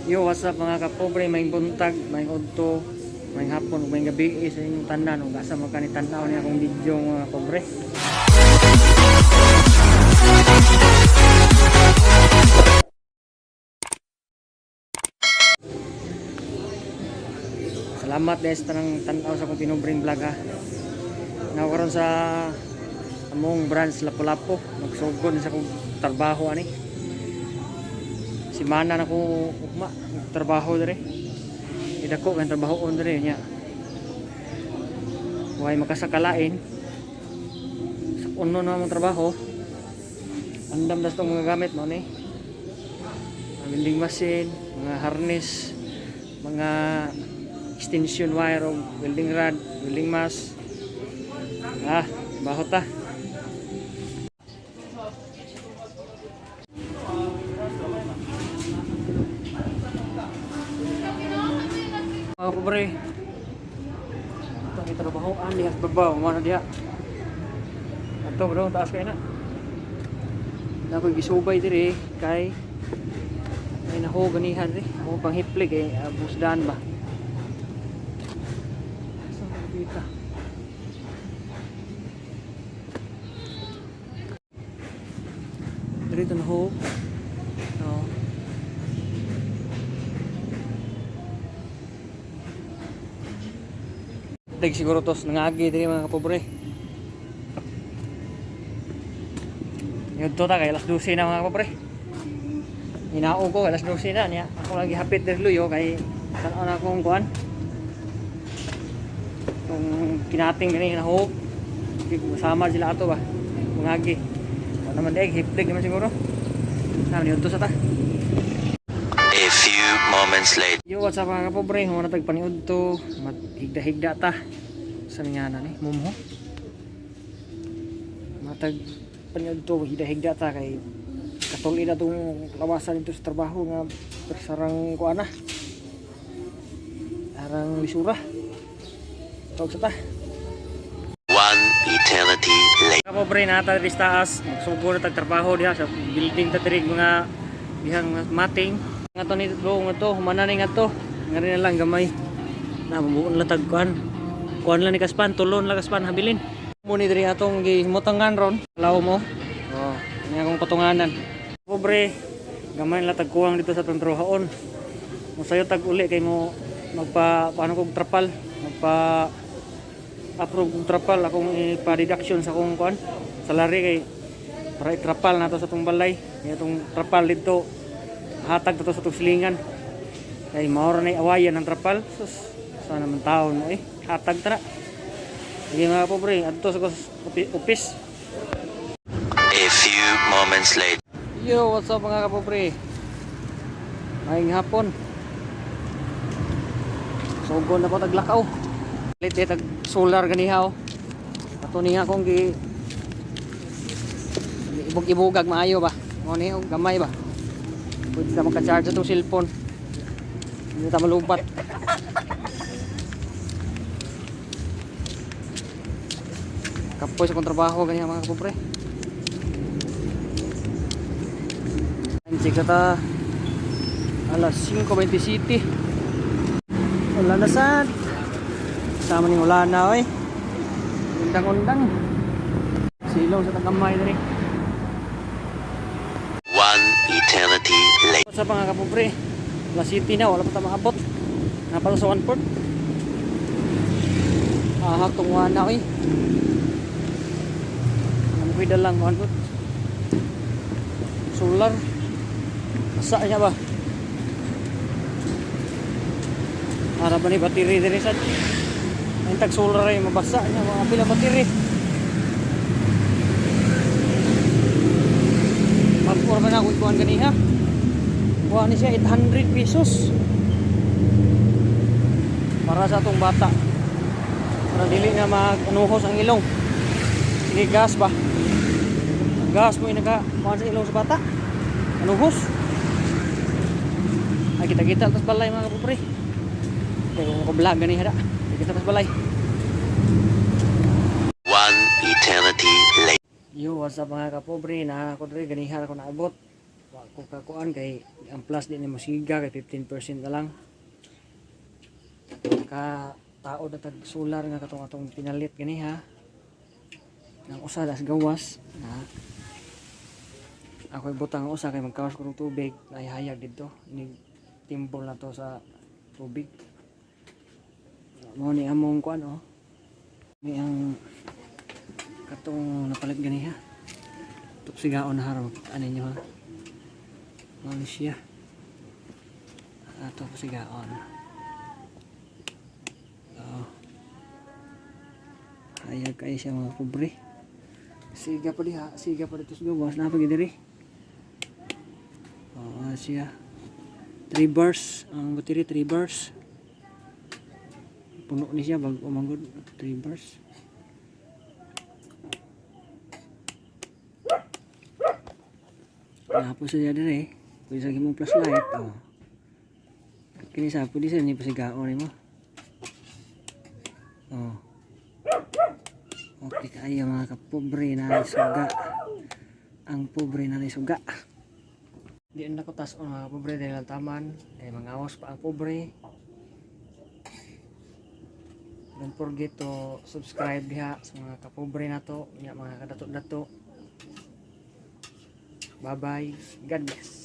Yo, what's up, mga kapobre? Maayong buntag, maayong udto, maayong hapon, ug maayong gabi sa inyong tanan ug asa man kani tan-aw ni akong video, mga pobre. Salamat guys tanang tan-aw sa akong pinobreng vlog ha. Naa karon sa among branch Lapu-Lapu, magsugod sa akong trabaho ani. Simana na ko ugma trabaho dire. Idako kang trabahoon dire nya. Way makasakalain. Sa uno na among trabaho. Andam das tong mga gamit mo ni. Mga welding machine, mga harness, mga extension wire o welding rod, welding mask. Ah, baho ta. Mga pobre. Ito ang trabahoan diha sa babaw, mo na diha. Ato bro, taas kay na. Na ko gisubay diri kay ay naho ganihan diri. Mo pang hiplig kay busdan ba. Sa kita. Diri to naho. No. Tig siguro tos nangagi diri, mga kapobre. Yun to ta kay alas 12 na, mga kapobre. Hinao ko alas 12 na niya. Ako lagi hapit diri luyo kay tan-aw na akong kuan. Kung kinating gani naho. Kasama sila ato ba. Mangagi. Wala naman diay hiplig naman siguro. Na niyo to sa ta. A few moments later. Yo, what's up, mga kapobre? Muna tag paniud to, higda-higda ta. Sa nga na ni, mumho. Matag paniud to, higda-higda ta kay katuloy na tong lawasan dito sa trabaho nga persarang kuan na. Arang lisura. Tawag sa ta. One eternity later. Kapobre, nata diri sa taas, magsugod na tag trabaho diha sa building ta diri mga dihang mga mating. Nga to ni bro, nga to, humana ni nga to. Nga rin na lang gamay. Na mabuon lang tag kuan. Kuan lang ni kaspan, tulon lang kaspan habilin. Mo ni diri atong gihimutangan ron. Law mo. Oh, ni akong patunganan. Pobre, gamay lang tag kuwang dito sa atong trabahoon. Mo sayo tag uli kay mo magpa paano kog trapal, magpa approve kong trapal akong ipa-deduction sa akong kuan salary kay para itrapal nato sa atong balay. Kaya itong trapal dito hatag nato sa atong silingan kay mao ra na awayan ang trapal. Sus, sana man taon mo eh hatag tara. Sige, mga pobre, adto sa office. A few moments later. Yo, what's up, mga kapobre? Maayong hapon. Sugod na po taglakaw. Lit tag solar ganihaw. Ato niya akong gi ibog-ibugag maayo ba. Mo ni og gamay ba. Pwede na maka-charge atong cellphone. Hindi ta malubat. Kapoy sa akong trabaho ganiha, mga kapobre. Check ta alas 5:27. Wala na sad. Sama ning ulan na oy. Undang-undang. Silaw sa tagamay diri. One eternity later. Sa mga kapobre, La City na, wala pa ta maabot. Napalo sa one port. Ah, tungwa na oy. Ang ko'y dalang one port. Solar. Asa niya ba? Para ba ni battery diri sad? Ang tag solar ay mabasa niya mga pila battery. Mag-or ba na akong kuhan ganiha? Kuha ni siya 800 pesos. Para sa atong bata. Para dili na mag-anuhos ang ilong. Sige, gas ba? Gas mo yung naka kuha sa ilong sa bata. Anuhos. Ay, kita-kita tas balay, mga kapupre. Kaya kung ko-vlog gani hada. Kita tas balay. One eternity later. Yo, what's up, mga kapobre? Na ako diri ganihan ako naabot. Wa Ko kakuan kay ang plus di na mo siga kay 15% na lang. Ka tao na tag solar nga katong atong pinalit gani ha. Nang usa das gawas na ako ibutang ang usa kay magkawas ko ng tubig na hayag dito ni timbol na to sa tubig. Mao ni among kuan, oh, ni ang katong napalit gani ha. Tupsigaon na haro ano ninyo ha. Mao ni siya ato pasigaon. Oh. Hayag kayo siya, mga pobre. Siga pa diha, siga pa dito sa gawas na pag diri. Oh, siya. 3 bars ang battery, 3 bars. Puno ni siya bag umanggod 3 bars. Napo siya dire. Pwede sa imong flashlight. Oh. Kini sa pwede sa ni pasigaon nimo. Oh. Okay kaayo, mga kapobre na suga. Ang pobre na suga. Di na ko tas mga pobre dahil ang taman kay mangawas pa ang pobre. Don't forget to subscribe diha sa mga kapobre nato, nya mga kadato-dato. Bye bye. God bless.